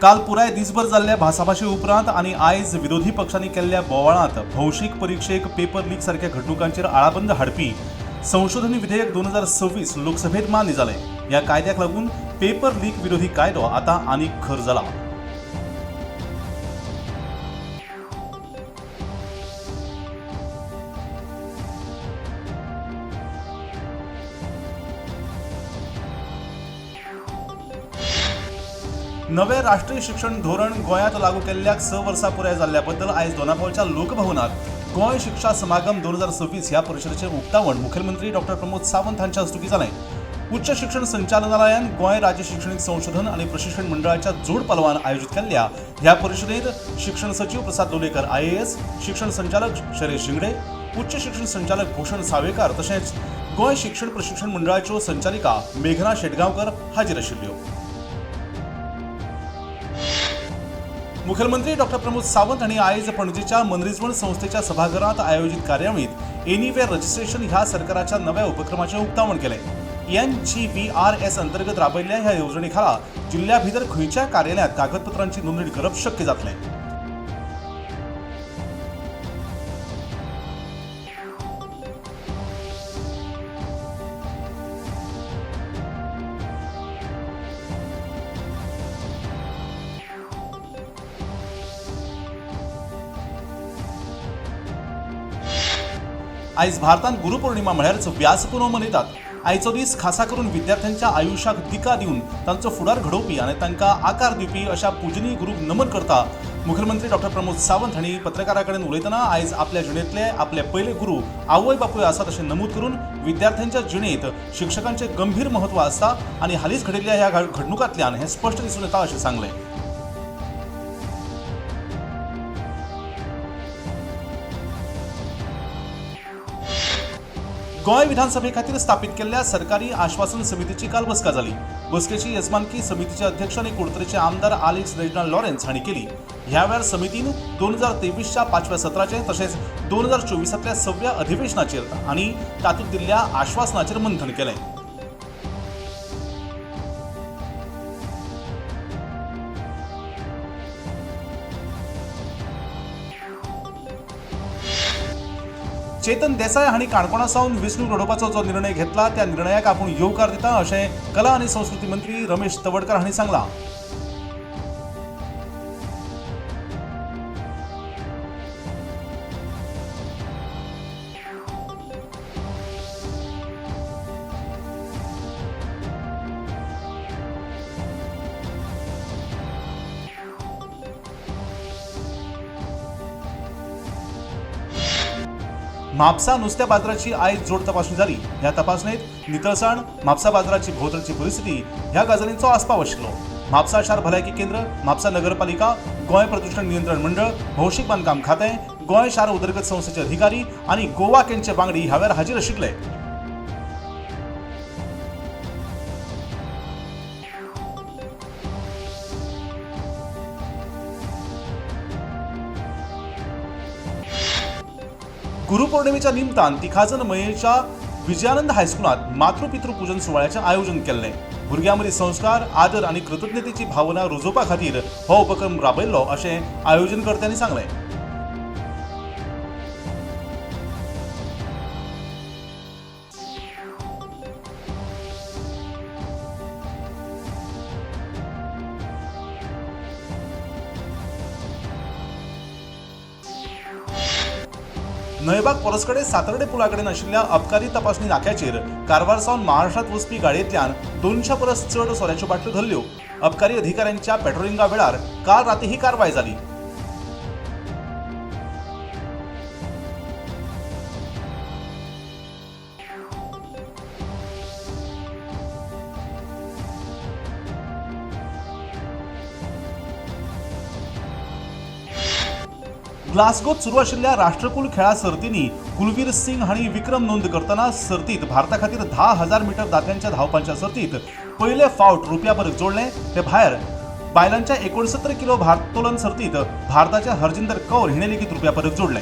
काल पुराय दिसभर जाल्ल्या भासाभाशे उपरांत आनी आयज विरोधी पक्षांनी केल्ल्या बोवाळांत भौशीक परिक्षेक पेपर लीक सारक्या घडणुकांचेर आळाबंद हाडपी संशोधन विधेयक 2026 लोकसभेत मान्य जालें. ह्या कायद्याक लागून पेपर लीक विरोधी कायदो आतां आनीक खर जाला. नवें राष्ट्रीय शिक्षण धोरण गोंयांत लागू केल्ल्याक 6 वर्सां पुराय जाल्ल्या बद्दल आयज दोनापावलच्या लोकभवनात गोंय शिक्षा समागम 2026 ह्या परिशदेचें उक्तावण मुखेलमंत्री डॉक्टर प्रमोद सावंत हांच्या हस्तुकीं जालें. उच्च शिक्षण संचालनालयान गोंय राज्य शिक्षणीक संशोधन आनी प्रशिक्षण मंडळाच्या जोड पालवान आयोजीत केल्ल्या ह्या परिशदेंत शिक्षण सचीव प्रसाद लोलयेकर आयएएस, शिक्षण संचालक शरेश झिंगडे, उच्च शिक्षण संचालक भूषण सावेकार तशेंच गोंय शिक्षण प्रशिक्षण मंडळाच्यो संचालिका मेघना शेटगांवकर हाजीर आशिल्ल्यो. मुखेलमंत्री डॉक्टर प्रमोद सावंत हांणी आयज पणजेच्या मनरिजवण संस्थेच्या सभाघरांत आयोजीत कार्यावळींत एनीवेअर रजिस्ट्रेशन ह्या सरकाराच्या नव्या उपक्रमाचें उक्तावण केलें. एनजीव्हीआरएस अंतर्गत राबयल्ल्या ह्या येवजणे खाला जिल्ल्या भितर खंयच्याय कार्यालयांत कागदपत्रांची नोंदणी करप शक्य जातलें. आयज भारतांत गुरुपौर्णिमा म्हळ्यारच व्यासपुनव मनयतात. आयचो दीस खासा करून विद्यार्थ्यांच्या आयुश्याक दिका दिवन तांचो फुडार घडोवपी आनी तांकां आकार दिवपी अशा पुजनीय गुरूक नमन करता. मुखेलमंत्री डॉक्टर प्रमोद सावंत हांणी पत्रकारां कडेन उलयतना आयज आपल्या जिणेंतले आपले पयले गुरू आवय बापूय आसात अशें नमूद करून विद्यार्थ्यांच्या जिणेंत शिक्षकांचें गंभीर म्हत्व आसता आनी हालींच घडिल्ल्या ह्या घडणुकांतल्यान हें स्पश्ट दिसून येता अशें सांगलें. गोंय विधानसभे खातीर स्थापीत केल्ल्या सरकारी आश्वासन समितीची काल बसका जाली. बसकेची येजमानकी समितीचे अध्यक्ष आनी कुडतरेचे आमदार आलेक्स रेजिनाल्ड लॉरेन्स हांणी केली. ह्या वेळार समितीन 2023च्या पांचव्या सत्राचें तशेंच 2024तल्या सव्या अधिवेशनाचेर आनी तातूंत दिल्ल्या आश्वासनाचेर मंथन केलें. चेतन देसाय हांणी काणकोणा सावन वेंचणूक लढोवपाचो जो निर्णय घेतला त्या निर्णयाक आपूण येवकार दिता अशें कला आनी संस्कृती मंत्री रमेश तवडकार हांणी सांगलां. म्हापसा नुस्त्या बाजाराची आयज जोड तपासणी जाली. ह्या तपासणेत नितळसाण, म्हापसा बाजाराची भोंवतणची परिस्थिती ह्या गजालींचो आस्पाव आशिल्लो. म्हापसा शार भलायकी केंद्र, म्हापसा नगरपालिका, गोंय प्रदूषण नियंत्रण मंडळ, भौशीक बांदकाम खातें, गोंय शार उदरगत संस्थेचे अधिकारी आनी गोवा कॅनचे वांगडी ह्या वेळार हाजीर आशिल्ले. गुरुपौर्णिमेच्या निमतान तिखाजन मयेच्या विजयानंद हायस्कुलांत मातृपितृपूजन सुवाळ्याचें आयोजन केल्लें. भुरग्यां मदीं संस्कार, आदर आनी कृतज्ञतेची भावना रुजोवपा खातीर हो उपक्रम राबयल्लो अशें आयोजनकर्त्यांनी सांगलें. न्हंयबाग पोरसकडे सातर्डे पुला कडेन आशिल्ल्या अबकारी तपासणी नाक्याचेर कारवार सावन महाराष्ट्रांत वचपी गाडयेंतल्यान 200 परस चड सोऱ्याच्यो बाटल्यो धरल्यो. अबकारी अधिकाऱ्यांच्या पेट्रोलिंगा वेळार काल राती ही कारवाय जाली. ग्लासगोत सुरू आशिल्ल्या राष्ट्रकुल खेळां सर्तींनी गुलवीर सिंग हांणी विक्रम नोंद करतना सर्तीत भारता खातीर 10,000 मिटर दादल्यांच्या धांवपांच्या सर्तीत पयले फावट रुप्या पदक जोडलें. ते भायर बायलांच्या 69 किलो भारोत्तोलन सर्तीत भारताच्या हरजिंदर कौर हिणें लेगीत रुप्या पदक जोडलें.